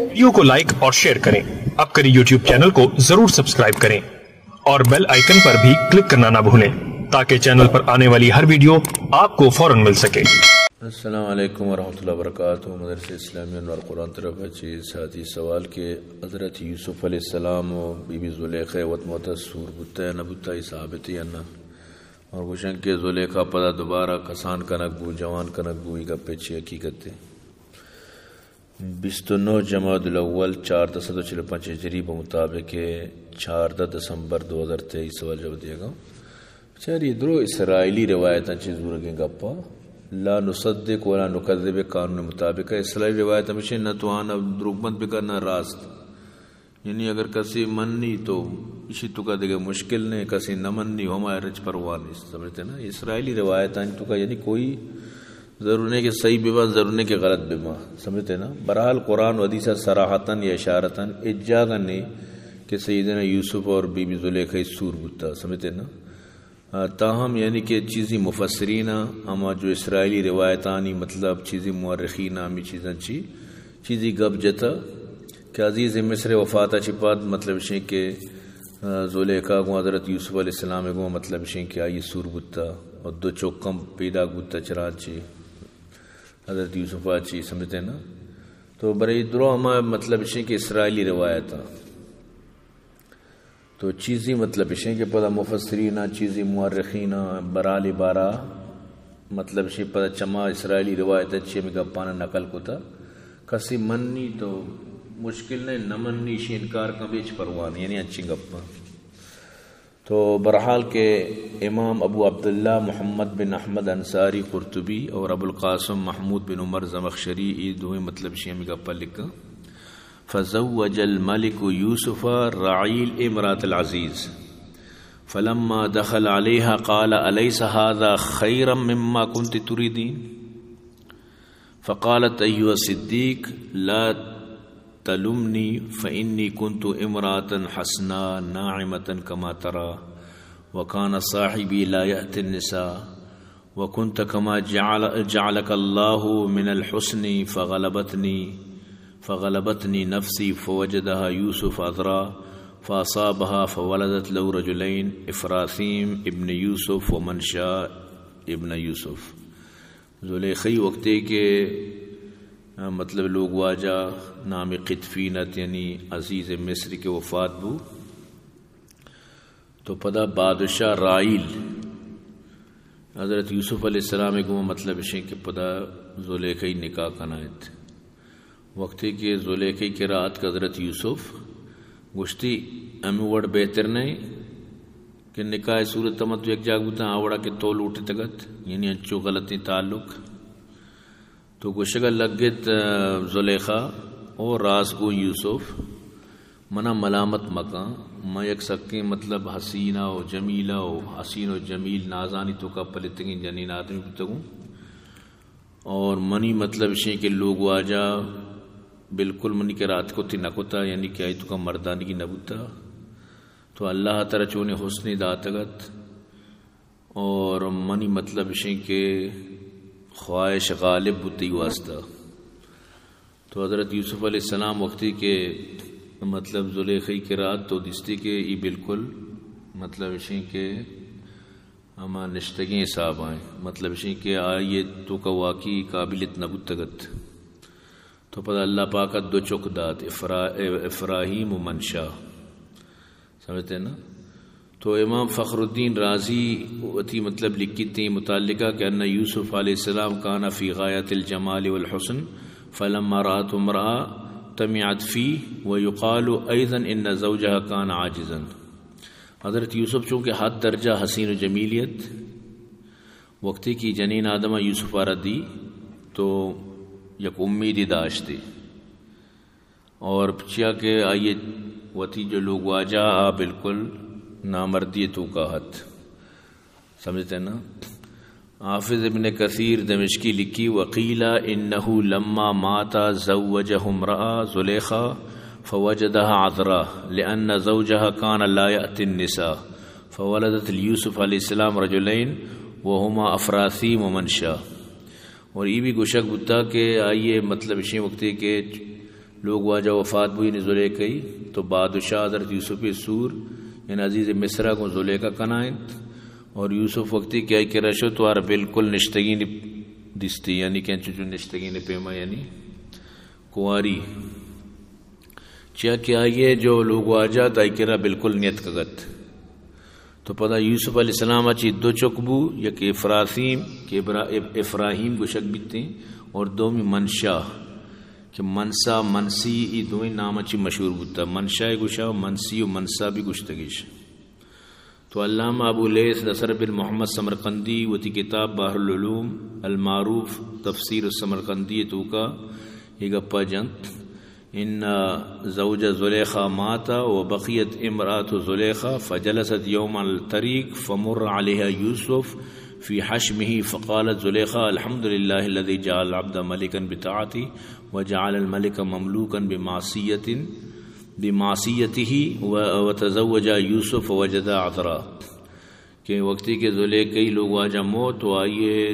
वीडियो को लाइक और शेयर करें। अपकरी यूट्यूब चैनल को जरूर सब्सक्राइब करें और बेल आइकन पर भी क्लिक करना ना भूलें, ताकि चैनल पर आने वाली हर वीडियो आपको फौरन मिल सके। السلام علیکم ورحمۃ اللہ وبرکاتہ۔ مدرسہ اسلامی انوار قرآن طرف چی ساتھی سوال کہ حضرت یوسف علیہ السلام و بی بی زلیخا وت موت سور بوتا یا نہ بوتا، یہ ثابت یا نہ؟ اور گوشن کہ زلیخا پدا دوبارہ کسان کنک بو، جوان کنک بو، یہ گپے چی حقیقت ہے؟ بیست و نو جمادی الاول چاردہ سد و چل و پنچ ہجری بہ مطابق چاردہ دسمبر دو ہزار تئیس سوال جواب دیگا۔ چاری درو اسرائیلی روایتاں چی زورگیں گپا، لا نصدق ولا نکذب قانون مطابق۔ اسرائیلی روایت ہمیشہ نہ تو آنا دروگ بند بکن نہ راست۔ یعنی اگر کسی منی تو اشی تو کا دیگه مشکل نہیں، کسی نہ منی ہما رچ پرواہ نہیں، سمجھتے نا؟ اسرائیلی روایتاں تو کا یعنی کوئی ضرور نہیں کہ صحیح ببا، ضرور نہیں کہ غلط ببا، سمجھتے نا؟ بہرحال قرآن و حدیث صراحتاً یا اشارتاً اجازت نہیں کہ سیدنا یوسف اور بی بی زلیخا سور بوتا، سمجھتے نا؟ آ، تاہم یعنی کہ چیزی مفسرین ہما جو اسرائیلی روایتانی مطلب چیزی مورخین ہمی چیزاں چی چیزی گپ جتا کہ عزیز مصر وفاتا چی پد مطلب شیں کہ، آ، زلیخا گوں حضرت یوسف علیہ السلام گوں مطلب شیں کہ آئی سور بوتا اور دو چوکم پیدا بوتا چرانچی حضرت یوسف آ چی سمجھتے نا؟ تو برای درو ہما مطلب شیں کہ اسرائیلی روایت تو چیزی مطلب اشیں کہ پدا مفسرین چیزی مورخین برحال بارا مطلب اشیں پدا چما اسرائیلی روایت چی ہمیں گپانا نقل کتا۔ کسی منی تو مشکل نہیں، نہ منی شی انکار کن بیچ پرواہ نہیں، یعنی انچیں گپاں۔ تو بہرحال کہ امام ابو عبداللہ محمد بن احمد انصاری قرطبی اور ابو القاسم محمود بن عمر زمخشری ای دوئیں مطلب شی ہمیں گپا لکھا۔ فزوج الملك يوسف رعيل امرأة العزيز، فلما دخل عليها قال: أليس هذا خيرا مما كنت تريدين؟ فقالت: أيها الصديق، لا تلمني، فإني كنت امرأة حسناء ناعمة كما ترى، وكان صاحبي لا يأتي النساء، وكنت كما جعل، جعلك الله من الحسن فغلبتني، فغلبتني نفسي فوجدها يوسف عذراء فأصابها فولدت له رجلين، إفراثيم ابن يوسف ومنشا ابن يوسف۔ زلیخی وقتے کہ، آ، مطلب لوگ واجہ نام قطفین ات، یعنی عزیز مصر کے وفات بو، تو پدا بادشاہ رائیل حضرت یوسف علیہ السلام گوں مطلب اشیں کہ پدا زلیخی نکاح کنائت۔ وقتی کہ زلیخی کے رات حضرت یوسف گوشتی، ہمیں وڑ بہتر نہیں کہ نکاح صورت تمت یک جاگ بوتا، آ وڑا کہ تو لوٹتگت، یعنی انچو غلطیں تعلق۔ تو گوشگا لگت، آ، زلیخا، او راست گوں یوسف، منا ملامت مکن، من یک سکیں مطلب حسینہ و جمیلہ و حسین و جمیل نازانی توکا پلتگیں جنین آدمی بوتگوں۔ اور منی مطلب اشیں کہ لوگ واجہ بالکل منی کرا اتکتی نہ کتا، یعنی کہ آئی توکا مردانگی نہ بوتا۔ تو اللہ ترا چونیں حسنے داتگت۔ اور منی مطلب اشیں کہ خواہش غالب بوت تئی واسطہ۔ تو حضرت یوسف علیہ السلام وقتی کہ مطلب زلیخی کرا ات تو دیستی کہ ای بالکل مطلب اشیں کہ ہما نشتگیں حساب آئیں، مطلب اشیں کہ آئی توکا واقعی قابلیت نہ بوتگت۔ تو پدا اللہ پاک ء دو چک دات، افرا-، افراہیم و منشا۔ سمجھتے نا؟ تو امام فخر الدین رازی وتی مطلب لکھیت ایں متعلقہ کہ ان یوسف علیہ السلام کان فی غایت الجمال والحسن، فلما رأت امرأة طمعت فی، ویقال ایضا ان زوجها کان عاجزا۔ حضرت یوسف چونکہ حد درجہ حسین و جمیلیت، وقتی کہ جنین آدم یوسف آرا دی تو یک امیدی داشتی۔ اور چیا کہ آئی وتی جو لوگ واجہ آ بالکل نامردی توکا ات۔ سمجھتے نا؟ حافظ ابن کثیر دمشقی لکھی، وقیل انه لما مات زوجه امرأة زلیخا فوجدها عذراء لأن زوجها كان لا يأتي النساء فولدت ليوسف عليه السلام رجلين وهما أفراثيم ومنشا۔ اور ای بھی گوشگ بوتا کہ آئیے مطلب اشیں وقتی کہ لوگ واجہ وفات بو، یعنی زلیخا ئی، تو بادشاہ حضرت یوسف سور، یعنی عزیز مصر ءَ گوں زلیخا کنائینت، اور یوسف وقتی کہ آئی کرا شو تو آر بالکل نشتگین دیستی، یعنی کہ انچو چو نشتگین پیما، یعنی کواری، چیا کہ آئی ءَ جو لوگ واجہ ات آئی کرا بالکل نیتکگ ات۔ تو پدا یوسف علیہ السلام ءَ چی دو چک بو، یک افراثیم کہ ابرا-، اف-، افراہیم گوشگ بیتیں، اور دومی منشا کہ منسا، منسی، ای دوئیں نام ءَ چی مشہور بوتا۔ منشا ءَ گوشا، منسی و منسا بھی گوشتگیش۔ تو علامہ ابو لیث نصر بن محمد سمرقندی وتی کتاب بحر العلوم المعروف تفسیر السمرقندی توکا یہ گپا جنت، ان زوج زلیخا مات وبقیت امرأة زلیخا فجلست یوما الطریق فمر علیها یوسف فی حشمه فقالت زلیخا الحمد لله الذي جعل العبد ملكا بطاعته وجعل الملك مملوكا بمعصية، بمعصيته و-، وتزوجا یوسف فوجدا عذرا۔ کہ وقتی کہ زلیخا ئی لوگ واجہ موت و آئی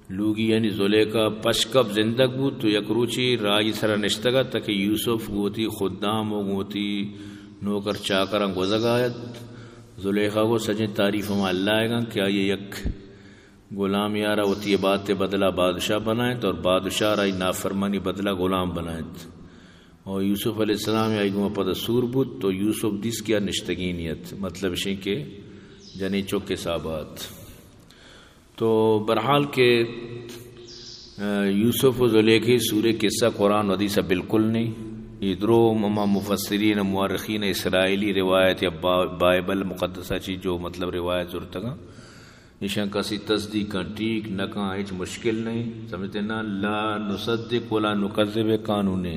لوگی یعنی زلیخا پشکپ زندگ بوت تو یک روچی راہی سرا نشتگ ات تاکہ یوسف گوں وتی خدام و گوں وتی نوکر چاکراں گوزگا ات۔ زلیخا گو سجیں تعریف ہما اللہ ءَ گاں کہ آئی یک غلامے ءَ را وتی عبادت ءِ بدلا بادشاہ بنائینت اور بادشاہ ءَ را آئی نافرمانی بدلا غلام بنائینت۔ اور یوسف علیہ السلام آئی گوما پدا سور بوت تو یوسف دیست کہ آ نشتگینی ات، مطلب شیں کہ جنیں چک حساب ات۔ تو بہرحال کہ، آ، یوسف و زلیخا ئی سورے قصہ قرآن و حدیث ءَ بالکل نہیں۔ یہ درو ہما مفسرین و مورخین اسرائیلی روایت یا با-، بائبل مقدسہ چی جو مطلب روایت زرتگاں، ایشاں کسی تصدیق کن ٹھیک نہ کن، ہچ مشکل نہیں، سمجھتے نا؟ لا نصدق ولا نکذب قانون ہے۔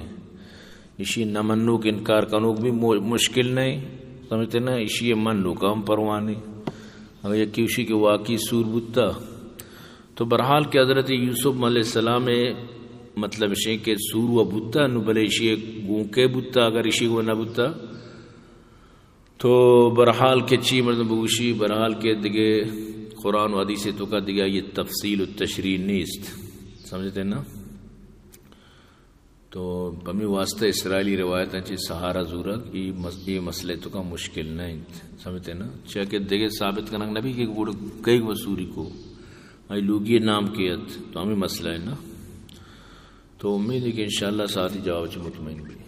ایشی نہ منوک انکار کنوک بھی مو-، مشکل نہیں، سمجھتے نا؟ ایشی منوک ہم پرواہ نہیں۔ اگر یکی ایشی کہ واقعی سور بوتا، تو بہرحال کہ حضرت یوسف علیہ السلام مطلب شیں کہ سور و بوتا، نو بلے ایشی گونکے بوتا، اگر ایشی گو نہ بوتا، تو بہرحال کہ چی مردم بگوشی، بہرحال کہ دگہ قرآن و حدیث توکا دگہ یہ تفصیل و تشریح نیست، سمجھتے نا؟ تو پمی واسطہ اسرائیلی روایتاں چی سہارا زورگ، ای مس-، ای مسئلے توکا مشکل نہ انت، سمجھتے نا؟ چیا کہ دگہ ثابت کنگ نبی کہ گڑ کئی گو سوری کو، آئی لوگی نام کے ات، تو ہمیں مسئلہ ہے نا؟ تو امید ہے کہ انشاءاللہ ساتھی جواب چی مطمئن بی۔